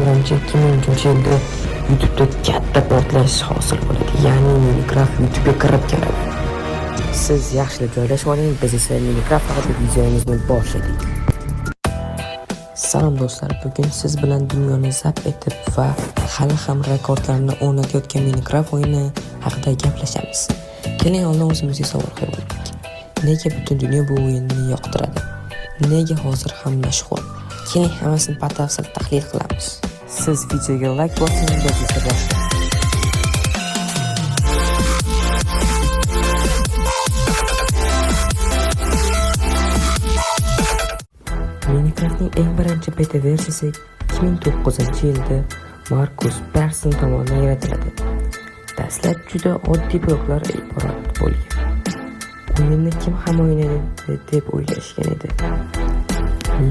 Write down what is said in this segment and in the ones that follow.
2011-2013 yilda YouTube'da katta portlash hosil bo'ladi, ya'ni Minecraft YouTube'ga kirib keladi. Siz yaxshilab joylashib oling, biz esa Minecraft haqida videomizni boshladik. Salom do'stlar, bugun siz bilan dunyoni zabt etib va hali ham rekordlarni o'rnatayotgan Minecraft o'yini haqida gaplashamiz. Keling, oldin o'zimizga savol qo'yib olaylik. Nega butun dunyo bu o'yinni yoqtiradi? Nega hozir ham mashhur? Keling, hammasini batafsil tahlil qilamiz. Siz videoga like bosing, biz esa boshlaymiz. Minecraftning eng birinchi beta versiyasi 2009-yilda Markus Persson tomonidan yaratiladi. Dastlab juda oddiy bloklar iborat bo'lgan. O'yinni kim ham o'ynaydi deb o'ylashgan edi.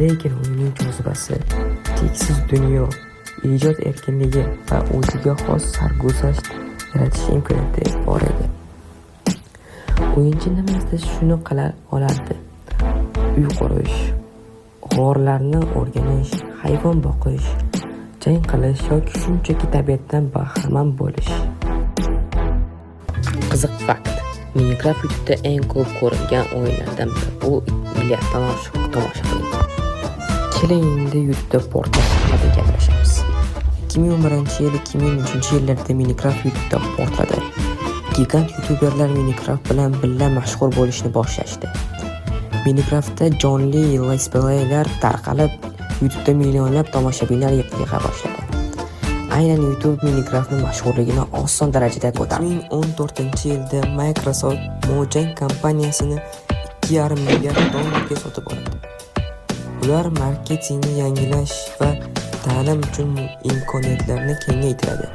Lekin o'yinning jozibasi cheksiz dunyo, ijod erkinligi va o'ziga xos sarguzasht yaratish imkoniyati bor edi. O'yinchi nima istasa, shuni qila olardi. Uy qurish, g'orlarni o'rganish, hayvon boqish, jang qilish yoki shunchaki tabiatdan bahramand bo'lish. Qiziq fakt: Minecraft YouTube'da eng ko'p ko'rilgan o'yinlardan biri. Bu milliarddan oshiq tomosha qilingan. Keling, endi YouTube'da portlash haqida gaplashamiz. 2011-yil, 2013-yillarda Minecraft YouTube'da portladi. Gigant youtuberlar Minecraft bilan birga mashhur bo'lishni boshlashdi. Minecraftda jonli let's playlar tarqalib, YouTube'da millionlab tomoshabinlar yig'a boshladi. Aynan YouTube Minecraftning mashhurligini oson darajada ko'tardi. 2014-yilda Microsoft Mojang kompaniyasini 2,5 milliard dollarga sotib oladi. Ular marketingni yangilash va ta'lim uchun imkoniyatlarni kengaytiradi.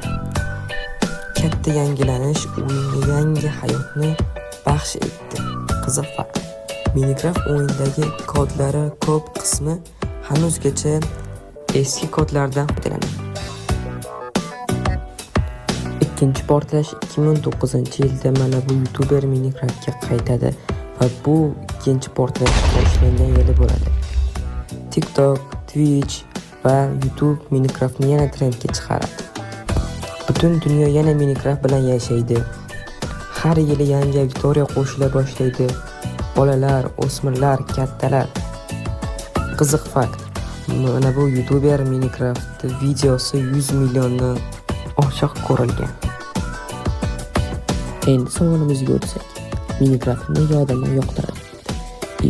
Katta yangilanish o'yinga yangi hayotni baxsh etdi. Qiziq fakt: Minecraft o'yinidagi kodlari ko'p qismi hanuzgacha eski kodlardan foydalanadi. Ikkinchi portlash 2019-yilda mana bu youtuber Minecraftga qaytadi va bu ikkinchi portlash boshlangan yili bo'ladi. TikTok, Twitch va YouTube Minecraftni yana trendga chiqaradi. Butun dunyo yana Minecraft bilan yashaydi. Har yili yangi auditoriya qo'shila boshlaydi. Bolalar, o'smirlar, kattalar. Qiziq fakt: mana bu youtuber Minecraft videosi 100 milliondan oshiq ko'rilgan. Endi savolimizga o'tsak. Minecraft nega odamlar yoqtiradi?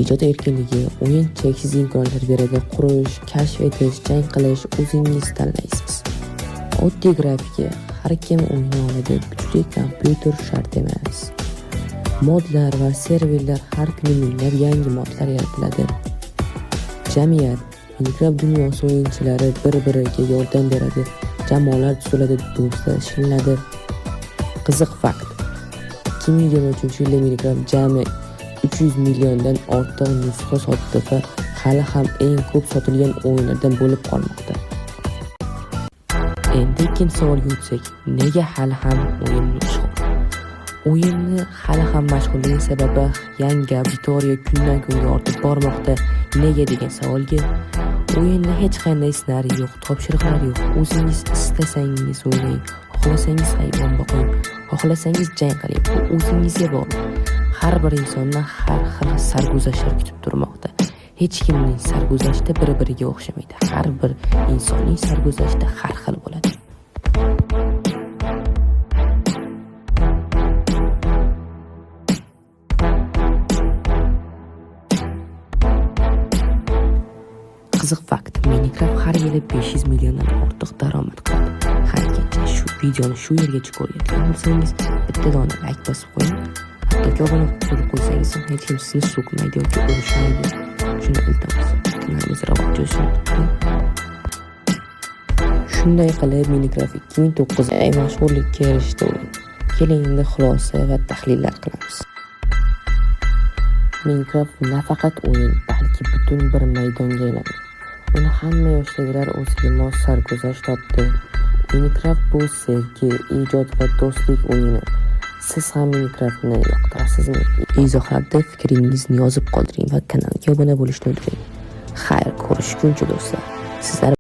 Ijod erkinligi: o'yin cheksiz imkoniyatlar beradi. Qurish, kashf etish, jang qilish o'zingiz tanlaysiz. Oddiy grafika: har kim o'ynay oladi, kuchli kompyuter shart emas. Modlar va serverlar: har kuni minglab yangi modlar yaratiladi. Jamiyat: Minecraft dunyosi o'yinchilari bir-biriga yordam beradi, jamoalar tuziladi, do'stlashiladi. Qiziq fakt: 2023-yilda Minecraft jami 300 milliondan ortiq nusxa sotdi va hali ham eng ko'p sotilgan o'yinlardan bo'lib qolmoqda. Endi ikkinchi savolga o'tsak, nega hali ham o'yin mashhur? O'yinni hali ham mashhurligi sababi yangi auditoriya kundan kunga ortib bormoqda. Nega degan savolga, o'yinda hech qanday ssenariy yo'q, topshiriqlar yo'q. O'zingiz istasangiz o'ynang, xohlasangiz hayvon boqing, xohlasangiz jang qiling. Bu o'zingizga bog'liq. Har bir insonni har xil sarguzashtlar kutib turmoqda. Hech kimning sarguzashti bir-biriga o'xshamaydi. Har bir insonning sarguzashti har xil bo'ladi. Qiziq fakt: Minecraft har yili 500 milliondan ortiq daromad qiladi. Haligacha shu videoni shu yergacha ko'rayotgan bo'lsangiz, bitta dona like bosib qo'ying. Hattoki obuna bo'lib qo'ysangiz ham hech kim sizni so'kmaydi yoki urishmaydi. Shuni iltimos. Kanalimiz rivoj olsin. Shunday qilib Minecraft 2009 eng mashhurlikka erishdi o'yin. Keling, endi xulosa va tahlillar qilamiz. Minecraft nafaqat o'yin, balki butun bir maydonga aylandi. Uni hamma yoshdagilar o'ziga mos sarguzasht topdi. Minecraft bu sevgi, ijod va do'stlik o'yini. Siz ham Minecraftni yoqtirasizmi? Izohlarda fikringizni yozib qoldiring va kanalga obuna bo'lishni unutmang. Xayr, ko'rishguncha do'stlar. Sizlar